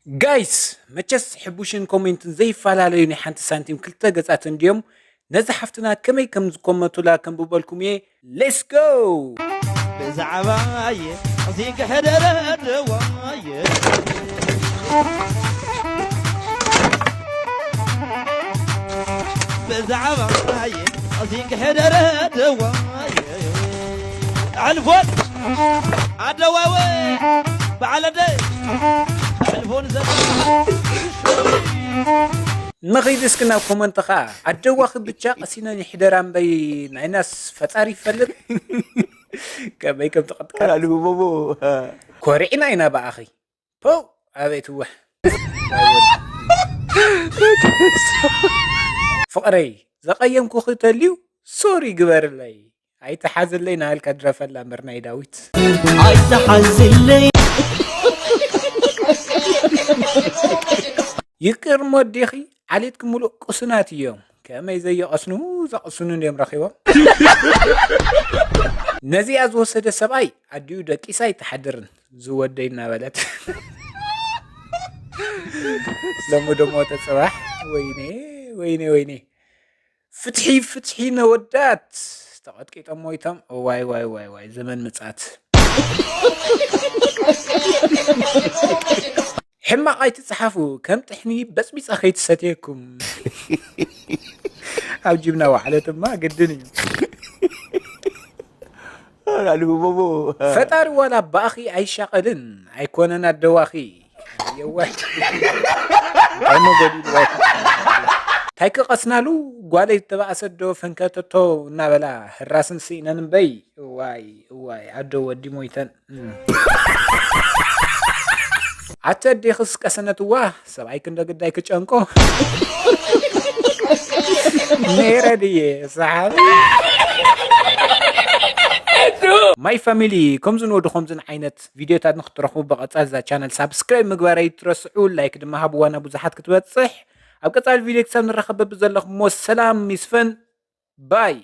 ጋይስ፣ መቸስ ሕቡሽን ኮሜንትን ዘይፈላለዩ ናይ ሓንቲ ሳንቲም ክልተ ገጻት እንድዮም። ነዚ ሓፍትና ከመይ ከም ዝኮመቱላ ከንብበልኩም እየ። ሌትስ ጎ። ብዛዕባየ እዚ ክሕደረ ደዋየ ብዛዕባየ እዚ ክሕደረ ደዋየ ኣልፎን ኣደዋወ በዓለደ ኣልፎን ዘ ንኺድ እስኪ ናብ ኮመንት ኸዓ ኣደዋኺ ብቻ ቀሲነን ይሕደራ እምበይ ናይናስ ፈጣሪ ይፈልጥ። ከመይ ከም ትቐጥቀጥ ኣልቦቦ ኮሪዕና ኢና ብኣኺ። ፖው ኣበይ ትውሕ። ፍቕረይ ዘቐየምኩኺ ተልዩ ሶሪ ግበርለይ። ኣይትሓዝለይ ናበልካ ድረፈላ እምበር ናይ ዳዊት። ኣይትሓዝለይ። ይቅር ሞዴኺ ዓሌትኪ ሙሉእ ቅሱናት እዮም። ከመይ ዘይቐስኑ ዘቕስኑ እዮም ረኺቦም። ነዚኣ ዝወሰደ ሰብኣይ ኣዲኡ ደቂሳ ኣይትሓድርን ዝወደይ እናበለት። ሎሚ ደሞ ተፅባሕ። ወይኔ ወይኔ ወይኔ። ፍትሒ ፍትሒ ነወዳት ተቐጥቂጦም ሞይቶም። ዋይ ዋይ ዋይ ዋይ ዘመን ምጻት። ሕማቕ ኣይትጽሓፉ ከም ጥሕኒ በጽቢጻ ከይትሰትየኩም። ኣብ ጅብና ዋዕለትማ ግድን እዩ። ኣልቦቦቦ። ፈጣሪ ዋላ ብኣኺ ኣይሻቐልን ኣይኮነን ኣደዋኺ። የዋህ። እንታይ ሞ ጎዲልዎ? እንታይ ክቐስናሉ ጓለይ ዝተባእሰ ዶ ፈንከተቶ እናበላ ህራስን ስኢነን እምበይ። እዋይ እዋይ ኣዶ ወዲ ሞይተን። ኣቲ ኣዴኽስ ቀሰነትዋ ሰብኣይ ክንደ ግዳይ ክጨንቆ። ነይረ ድየ ሰሓቢ። ማይ ፋሚሊ ከምዝን ወዲ ከምዝን ዓይነት ቪዲዮታት ንክትረኽቡ ብቐጻል እዛ ቻነል ሳብስክራይብ ምግባር ኣይትረስዑ። ላይክ ድማ ሃብዋና ብዙሓት ክትበጽሕ። ኣብ ቀጻሊ ቪዲዮ ክሳብ ንራኸብ በብዘለኹሞ ሰላም ይስፈን። ባይ።